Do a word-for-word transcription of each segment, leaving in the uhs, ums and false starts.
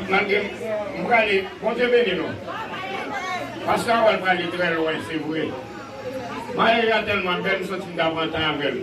Malgre m prale, Bondye beni nou. Pastè Harold prale trè lwen, se vre. Maryaj la tèlman bèl, m santi m ta pran tan avè l.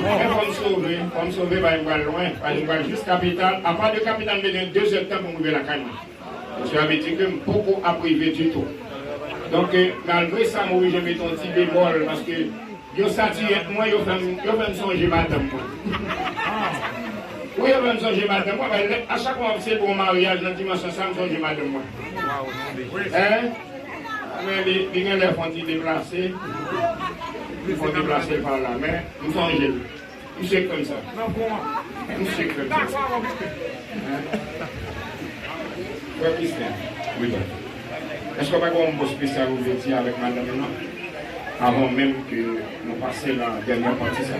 Men fò m sove, fò m sove, paske m pral lwen, paske m pral jis kapital. Apa de kapital, m bezwen de zè tan pou m rive lakay mwen. Sa vle di ke m poko ap rive ditou. Donk, malgre sa, m oblije mete yon ti bemòl, paske yo satirèt mwen, yo fè m, yo fè m sonje madanm mwen. Wi, yo fè m sonje madanm mwen, men a chak fwa m se bon maryaj nan dimansyon sa, m sonje madanm mwen. Hein? Men li, li genlè fè yon ti deplase. Li fè yon deplase pa la, men m sonje l. Misye k fè m sa. Misye k fè m sa. Frè Christian. Wi, papa. Èske w pa gen yon mo espesyal ou vle di avèk madanm ou nan? Avan menm ke nou pase nan dènye pati sa.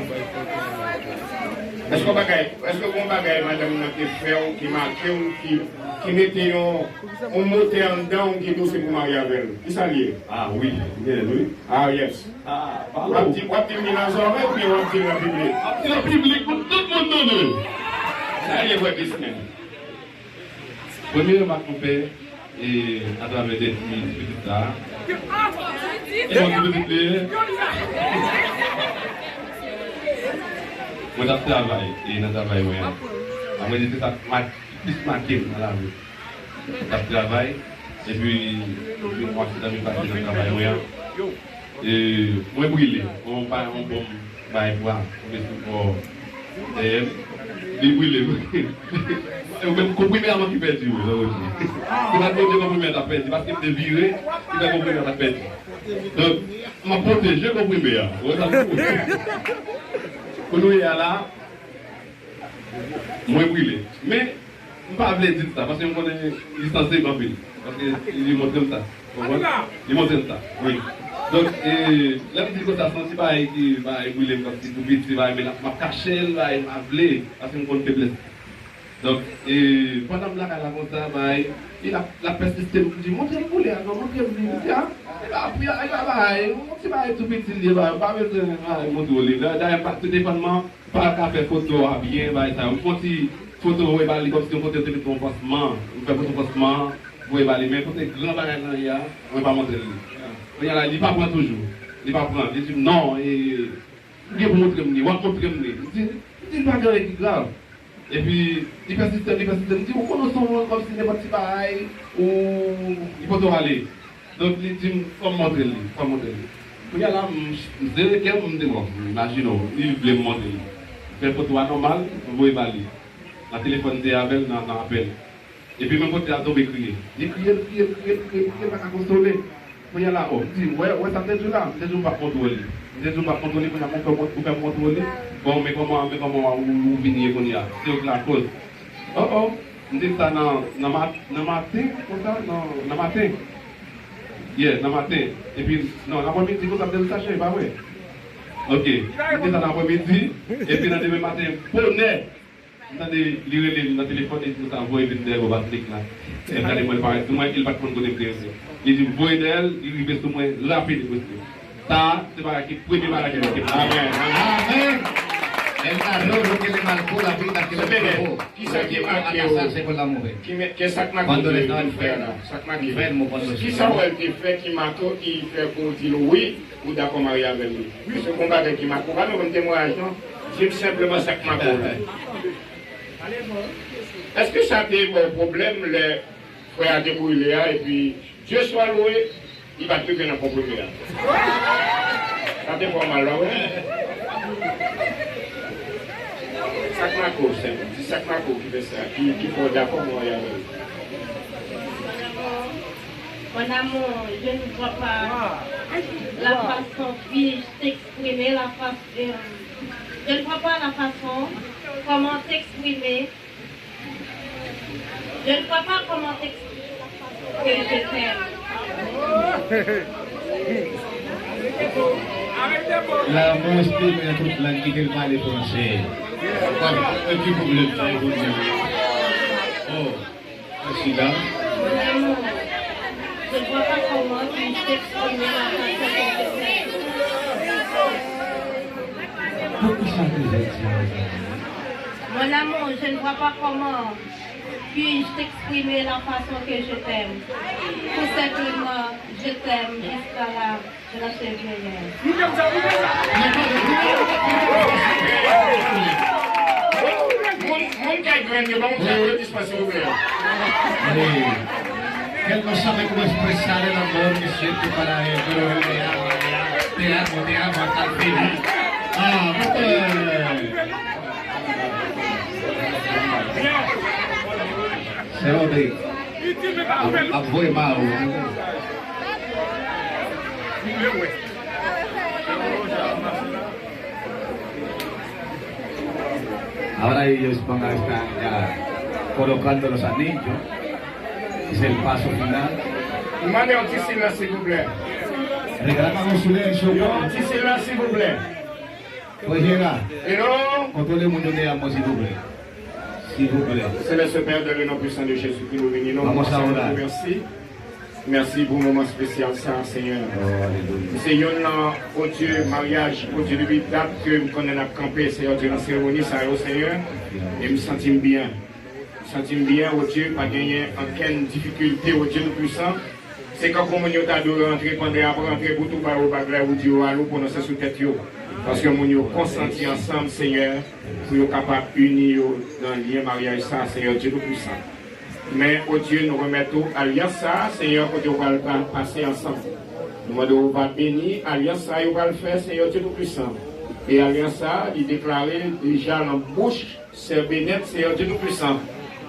Èske w bagay, èske gen yon bagay madanm ou nan te fè w ki make w, ki, ki mete yon, yon motè anndan w ki di w se pou w marye avè l? Kisa l ye? Ah wi, gen, wi. Ah, yes. Ah, w ap di, w ap di m li nan zòrèy oubyen w ap di l nan piblik? W ap di nan piblik pou tout moun tande. Sa ye, frè Christian. Premye remak nou fè, e, atravè de ti pitit sa a. E bon, ti pitit li ye. Mwen t ap travay, e nan travay mwen an. Mwen di se sa k mak-, plis make m nan lavi. T ap travay, epi, epi yon aksidan vin pase nan travay mwen an. E, mwen brile, yon pa yon bon bagay pou a, yon vesi pou dèyè m, li brile m. E ou menm konprime a mwen ki pèdi wi, jan ou di. Se pa Bondye konprime a t ap pèdi, paske m te vire, ki fè konprime a t ap pèdi. Donk, m ap pwoteje konprime a. Ou wè sa m di w? Kounye a la, mwen brile. Men, m pa vle di l sa, paske m konnen li sansib anpil. Paske li montre m sa. Ou konprann? Li montre m sa. Wi. Donk, e, lè m di l konsa, se yon ti bagay ki, bagay brile m, kòmsi tou piti, bagay, men m ap kache l, bagay, m pa vle, paske m konn feblès li. Donk, e, pandan m lakay la konsa, bagay, li la, l ap pèsiste, m di, montre m koulè a, non, montre m li, m di, a, e pa, e pa bagay, yon ti bagay tou piti li ye, bagay, m pa bezwen, bagay, montre w li. Dayè, m pa, se te fann man, pa ka fè foto a byen, bagay sa yo. M fè yon ti foto voye ba li kòmsi yon foto yo te mete yon pansman. M fè foto pansman, voye ba li. Men kote gran bagay lan ye a, mwen pa montre l li. Kounye a la, li pa pran toujou. Li pa pran. Li di m, non, e, ou gen pou montre m li, w ap montre m li. M di, m di, pa gen anyen ki grav. Epi, li pèsiste, li pèsiste. M di, ou konnen w se yon moun kòmsi nenpòt ti bagay, ou, li pote w ale. Donk, li di m, fò m montre l li, fò m montre l li. Kounye a la, m, m sere kè m, m di, bon, m imajine w, li vle m montre l li. M fè foto a nòmal, m voye ba li. Nan telefòn, m te avè l, nan, nan apèl. Epi, menm kote a, l tonbe kriye. Li kriye, l kriye, l kriye, l kriye, l kriye, l pa ka konsole. Kounye a la, o, m di, wè, wè sa m te di w la, m te di w m p ap montre w li. M te di w m p ap montre w li, kounye a, m fè w mont-, ou fè m montre w li. Bon, men kòman, men kòman ou, ou vin ye kounye a. Se ou k lakòz. O, o, m te di sa nan, nan ma-, nan maten, konsa, nan, nan maten. Yeah, nan maten. Epi, non, nan aprèmidi, konsa, m te di sa, cheri, pa vre? Ok. M te di sa nan aprèmidi, epi nan demen maten, bonè, m tande li rele m nan telefòn, li di konsa, voye vin dèyè bò Patrik la. Li gade mwen, li parèt sou mwen, li pa t konn kote m te rete. Li di m voye dèyè l, li rive sou mwen rapid, mesye. Sa a, se bagay ki premye bagay ki make m. Amèn. Amèn. El ladrón no tiene mal por la vida que le robó. Kisa ki make w? Ki me-, ke sa k make w? Cuando le estaba enfermo, enfermo, cuando se enfermó. Kisa w wè l te fè ki make w, ki fè ke w di l wi, ou dakò marye avè l wi? Wi, se yon bagay ki make w. Pa bezwen temwayaj non. Di m senpleman sa k make w la. Èske sa te ba w pwoblèm lè frè a te brile a, epi Dye swa lwe, li pa t rive nan konprime a. Sa te fè w mal, pa vre? Sa k make w, sè m? Di sa k make w ki fè sa, ki, ki fè w dakò pou marye avè l. Mon amour, je ne vois pas la façon puis-je t'exprimer la façon, euh, je ne vois pas la façon comment t'exprimer. Je ne vois pas comment t'exprimer la façon que je t'aime. L'amour exprime dans toute langue, kite l pale fransè. Ki pwoblèm sa yo konn gen? Oh, mèsi dam. Mon amour, je ne vois pas comment puis-je t'exprimer la façon que je t'aime. Poukisa ke jodi a, mezanmi? Mon amour, je ne vois pas comment Puis-je t'exprimer la façon que je t'aime? Tout simplement, je t'aime jusqu'à la, de la chevrière. Moun, moun k ap jwenn yo, ban m yon ti aplodisman, silvouplè. Wi. Qué hermosa como expresar el amor que siento para él, pero él me ama, me ama, te amo, te amo hasta el final. Ah, brother. Sè Rodrig ap, ap voye ba ou. Ahora ellos van a estar ya colocando los anillos. Es el paso final. Mande yon ti silans, silvouplè. Reclamamos silencio. Yon ti silans, silvouplè. Oye, la. Hello. Kontwole moun yo dèyè mwen, silvouplè. Silvouplè. Céleste Père, dans le nom puissant de Jésus-Christ, nou beni non. Vamos a orar. Mèsi. Mèsi pou moman espesyal sa, Senyè. Oh, alelouya. Se youn nan, o Dye, maryaj, o Dye, depi dat ke m konnen n ap kanpe, Senyè, o Dye, nan seremoni sa yo, Senyè. E m santi m byen. M santi m byen, o Dye, pa genyen okenn difikilte, o Dye Toupwisan. Se kankou moun yo ta dwe rantre, pandan y ap rantre, pou tou ba yo bag la, ou di yo alo, pwononse sou tèt yo. Paske moun yo konsanti ansanm, Senyè, pou yo kapab ini yo nan lyen maryaj sa, Senyè Dye Toupwisan. Men, o Dye, nou remèt ou alyans sa, Senyè, kote yo pral pa-, pase ansanm. Nou mande w va beni alyans sa yo pral fè, Senyè Dye Toupwisan. E alyans sa, li deklare deja nan bouch Sè Benèt, Senyè Dye Toupwisan,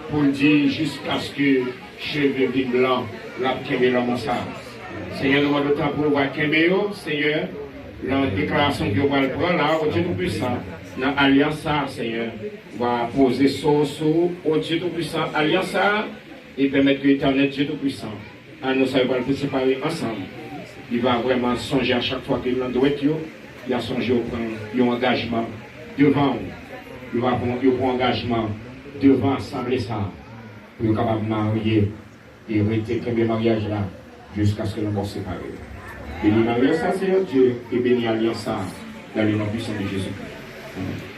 pou l di, jiskaske cheve vin blan, l ap kenbe lanmou sa. Senyè, nou mande w tanpri w va kenbe yo, Senyè, nan deklarasyon ke yo pral pran la, o Dye Toupwisan, nan alyans sa, Senyè, w va poze so w sou, o Dye Toupwisan, alyans sa, e pèmèt ke Etènèl Dye Toupwisan, anyo sa yo pral separe ansanm. Li va vrèman sonje a chak fwa ke nan dwèt yo, y a sonje yo pran yon angajman devan w. Yo va pran, yo pran angajman devan asanble sa a pou yo kapab marye e rete kenbe maryaj la jiskaske lanmò separe yo. Beni maryaj sa, Senyè Dye, e beni alyans sa, dans le nom puissant de Jésus-Christ. Amen.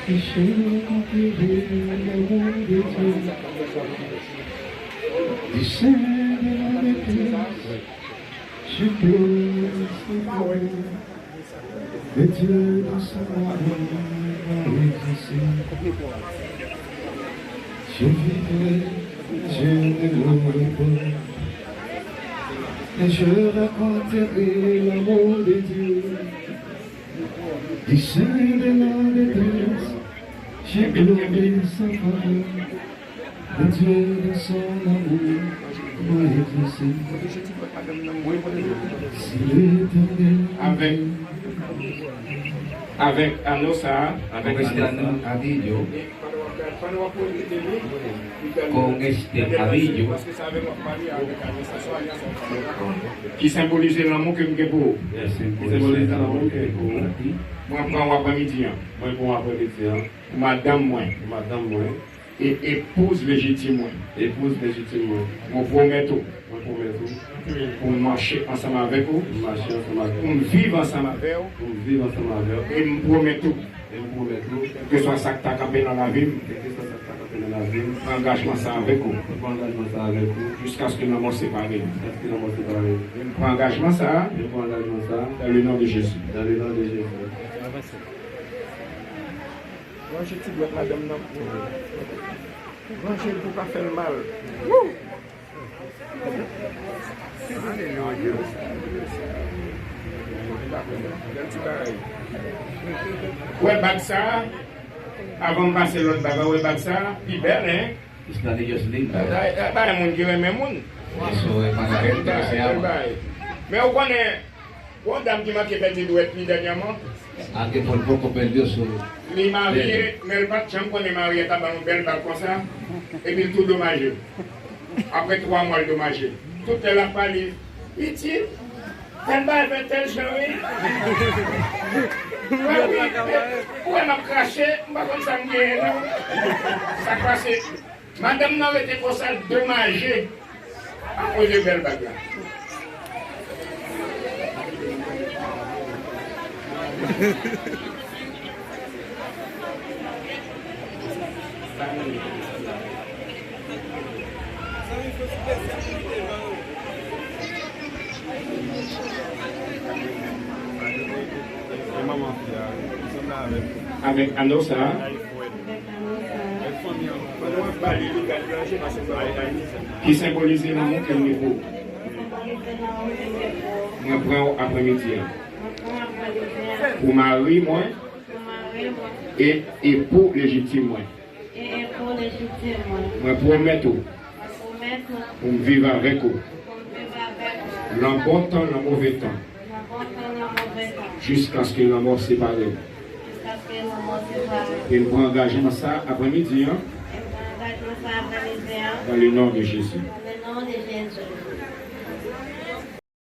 Péché conquérir le monde de Dieu. Descends de la détresse, je pleure sans parole. Le Dieu dans son amour m'a exaucé. Je vivrai, je ne mourrai pas. Et je raconterai l'amour de Dieu. Descends de la détresse, j'ai pleuré sans parole. Le Dieu dans son amour m'a exaucé. Si l'Éternel Avèk, avèk anyo sa a, avèk anyo sa a, con este anillo, ki senbolize lanmou ke m gen pou ou. Ki senbolize lanmou ke m gen pou ou. Mwen pran w aprèmidi an. Mwen pran w aprèmidi an. Pou madanm mwen. Pou madanm mwen. E epouz lejitim mwen. Epouz lejitim mwen. Mwen pwomèt ou. Mwen pwomèt ou. Pou m mache ansanm avèk ou. Pou m mache ansanm avèk ou. Pou m viv ansanm avè w. Pou m viv ansanm avè w. E m pwomèt ou. E m pwomèt ou. Kèlkeswa sa k ta kanpe nan lavi m. Kèlkeswa sa k ta kanpe nan lavi m. Pran angajman sa avèk ou. Pran angajman sa avèk ou. Jiskaske lanmò separe nou. Jiskaske lanmò separe nou. E m pran angajman sa. E m pran angajman sa. Dans le nom de Jésus. Dans le nom de Jésus. Ranje ti dwèt madanm nan. Ranje l pou pa fè l mal. Wou! Alelouya. Bèl ti bagay. Wè bag sa a? Avan m pase lòt bag la, wè bag sa a? Li bèl, en? It's not just linda. Bagay, bagay moun ki renmen moun. Eso es para gente que se ama. Men ou konnen, gon dam ki manke pèdi dwèt li dènyèman. A gen fò l poko bèl yo sou. Li marye, men l pa t janm konnen Mariette ta ban yon bèl bag konsa, epi l tou domaje. Apre twa mwa, l domaje. Tout lè l ap pale, pitit, tèl bagay fè tèl jan, wi. Wè, wi, men, ou wè m ap krache, m pa konn sa m genyen, non. Sa k pase? Madanm nan rete konsa, l domaje akoz de bèl bag la. Avèk ano sa a, ki senbolize lanmou ke m gen pou ou. Mwen pran w aprèmidi an pou mari mwen e epou lejitim mwen. Mwen pwomèt ou pou m viv avèk ou nan bon tan, nan move tan, jiskaske lanmò separe nou. E m pran angajman sa aprèmidi an dans le nom de Jésus.